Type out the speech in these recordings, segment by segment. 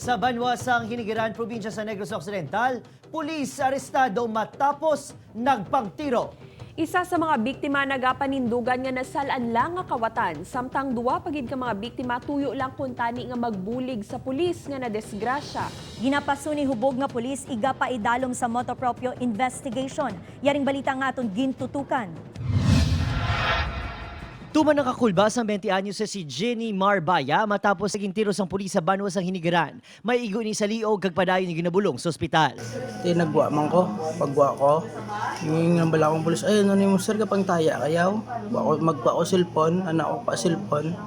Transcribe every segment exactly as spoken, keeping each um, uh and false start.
Sa banwa sang Hinigiran, probinsya sa Negros Occidental, pulis arestado matapos nagpangtiro. Isa sa mga biktima nagapanindugan nga nasalan lang nga kawatan, samtang duwa pa gid ka mga biktima tuyo lang kuntani nga magbulig sa pulis nga nadisgrasya. Ginapaso ni hubog nga pulis igapaidalom sa motu proprio investigation. Yaring balita nga aton gintutukan. Tuman nakakulba sang twenty anyos si Jenny Marbaya matapos sa gintiro sang pulis sa banwa sang Hinigiran. May igo ni sa liog kag padayon ni ginabulong sa ospital. Tinagwa man ko, pagwa ko. Yung nang bala akong pulis, ay ano ni mo sir, kapang taya kayaw. Wa ko, magwa ko cellphone, anak ko pa cellphone.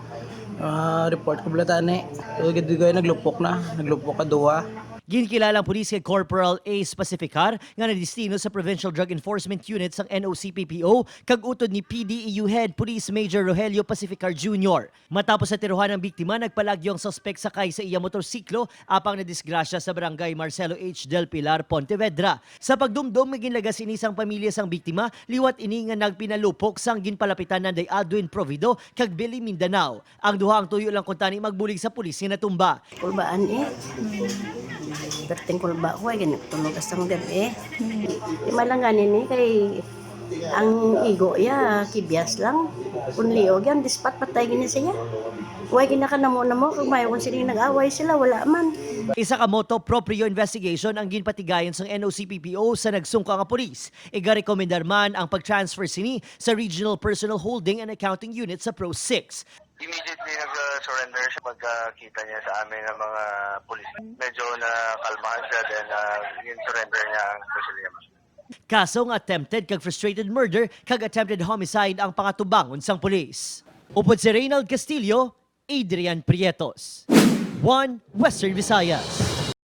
Ah, report ko bala tani. So, gid ko naglupok na, naglupok ka duwa. Ginkilalang pulis kay Corporal Ace Pacificar nga nadistino sa Provincial Drug Enforcement Unit sang N O C P P O kag utod ni P D E U Head Police Major Rogelio Pacificar Junior. Matapos sa tirohan ang biktima, nagpalagyo ang suspek sakay sa iya motorsiklo apang nadisgrasya sa barangay Marcelo H. Del Pilar, Pontevedra. Sa pagdumdom nga ginlagas ini sang pamilya sang biktima, liwat ini nga nagpinalupok sang ginpalapitan nanday Aldwin Provido kag Billy Mindanao. Ang duha ang tuyo lang kuntani magbulig sa pulis nga natumba. Kulbaan eh. Perting kulba ko ay ganit tulog hasta magab eh. Di man lang ganin eh kay ang igo ya kibyas lang. Kung liog yan, dispat patay gini siya. Huwag ginakanamo-namo kung mayo kung sining nag-away sila, wala man. Isa ka motu proprio investigation ang ginpatigayon sang N O C P P O sa nagsungka nga pulis. Igarekomendar man ang pag-transfer sini sa Regional Personal Holding and Accounting Unit sa Pro six. Immediately nag-surrender siya pagkakita niya sa amin ng mga pulis. Medyo nakalmahan siya, then uh, surrender niya ang kutsilyo niya. Kaso nga attempted kag frustrated murder kag attempted homicide ang pangatubangon sang pulis. Upod si Reynald Castillo, Adrian Prietos, One Western Visayas.